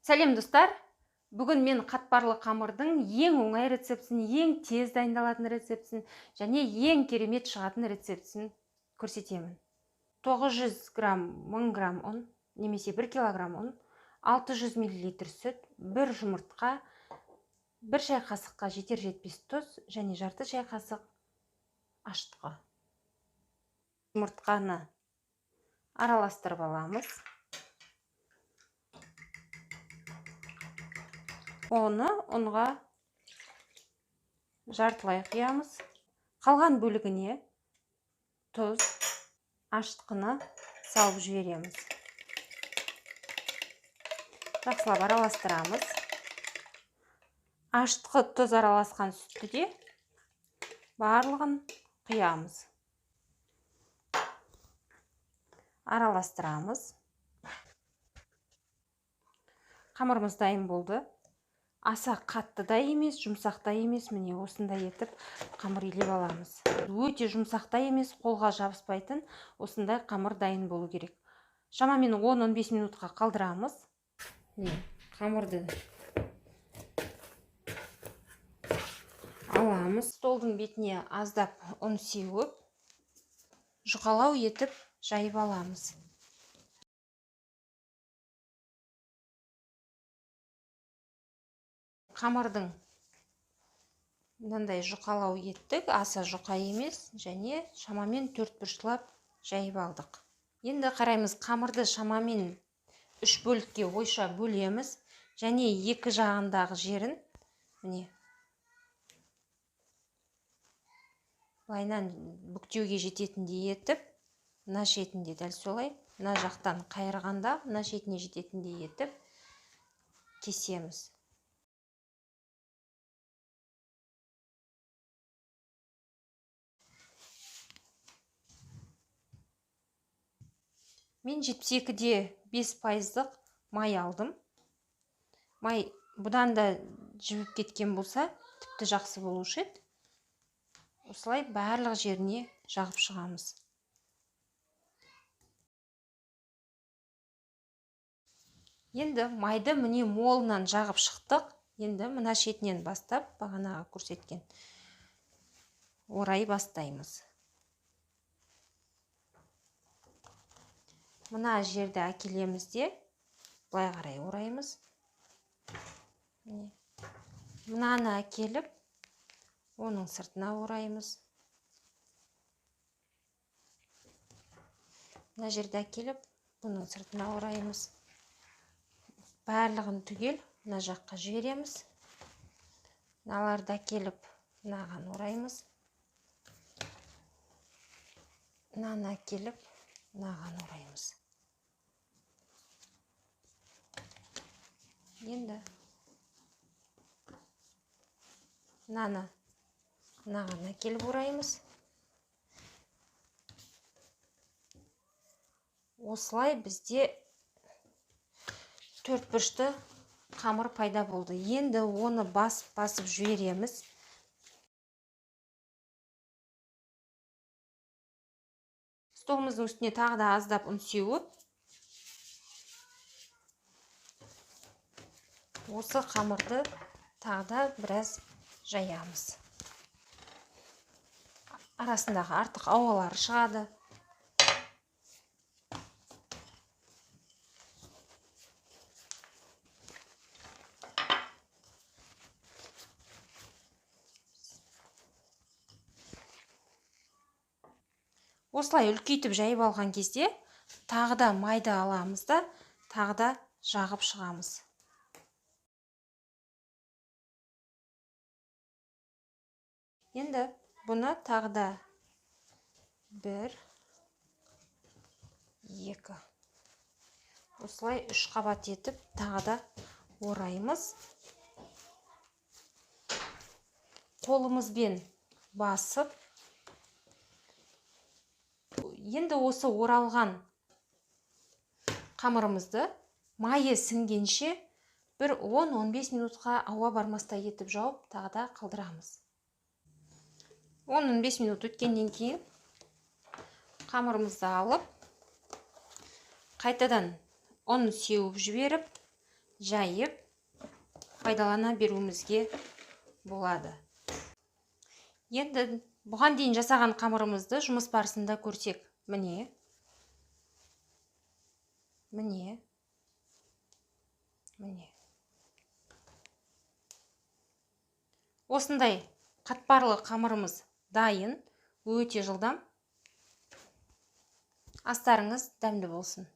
Сәлем достар! Бүгін мен қатпарлы қамырдың ең оңай рецептісін, ең тез дайындалатын рецептісін және ең керемет шығатын рецептісін көрсетемін. 900 грамм, 1000 грамм ұн немесе 1 килограмм ұн, 600 миллилитр сүт, 1 жұмыртқа, 1 шай қасыққа жетер жетпес тұз және жарты шай қасық ашытқы. Жұмыртқаны араластырып аламыз. Оны ұнға жартылай құямыз. Қалған бөлігіне тұз, ашытқыны салып жібереміз. Жақсылап араластырамыз. Ашытқы тұз араласқан сүтті де барлығын құямыз. Араластырамыз. Қамырымыз дайын болды. Аса қатты да емес, жұмсақ та емес, міне осындай етіп қамыр илеп аламыз. Өте жұмсақ та емес, қолға жабыспайтын осындай қамыр дайын болу керек. Шамамен 10-15 минутқа қалдырамыз. Міне қамырды аламыз. Столдың бетіне аздап ұн сеуіп, жұқалау етіп жайып аламыз. Қамырдың мынандай жұқалау еттік, аса жұқа емес, және шамамен 4 бұрыштап жайып алдық. Енді қараймыз, қамырды шамамен 3 бөлікке ойша бөлеміз, және екі жағындағы жерін міне былайынан бүктеуге жететіндей етіп, мына шетінде дәл солай, мына жақтан қайырғанда мына шетіне жететіндей етіп кесеміз. Мен 72,5% май алдым. Май бұдан да жібіп кеткен болса, тіпті жақсы болушы еді. Осылай барлық жеріне жағып шығамыз. Енді майды міне молынан жағып шықтық. Енді мына шетінен бастап, бағанағы көрсеткен орай бастаймыз. Мына жерді әкелеміз де, былай қарай ораймыз. Мынаны әкеліп, оның сыртына ораймыз. Мына жерді әкеліп, бұның сыртына ораймыз. Барлығын түгел мына жаққа жібереміз. Мыналарды әкеліп, мынаған ораймыз. Мынаны әкеліп, мынаған ораймыз. Енді мынаны мынаған әкеліп ораймыз. Осылай бізде төрт бұрышты қамыр пайда болды. Енді оны басып-басып жібереміз. Столымыздың үстіне тағы да аздап ұн сеуіп, осы қамырды тағы да біраз жаямыз. Арасындағы артық ауалары шығады. Осылай үлкейтіп жайып алған кезде тағы да майды аламыз да, тағы да жағып шығамыз. Енді бұны тағы да 1, 2. Осылай 3 қабат етіп тағы да ораймыз. Қолымызбен басып, енді осы оралған қамырымызды майы сіңгенше бір 10-15 минутқа ауа бармастай етіп жауып тағы да қалдырамыз. 10-15 минут өткеннен кейін қамырымызды алып, қайтадан ұн сеуіп жіберіп, жайып пайдалана беруімізге болады. Енді бұған дейін жасаған қамырымызды жұмыс барысында көрсек, міне, міне, міне. Осындай қатпарлы қамырымыз дайын, өте жылдам. Астарыңыз дәмді болсын.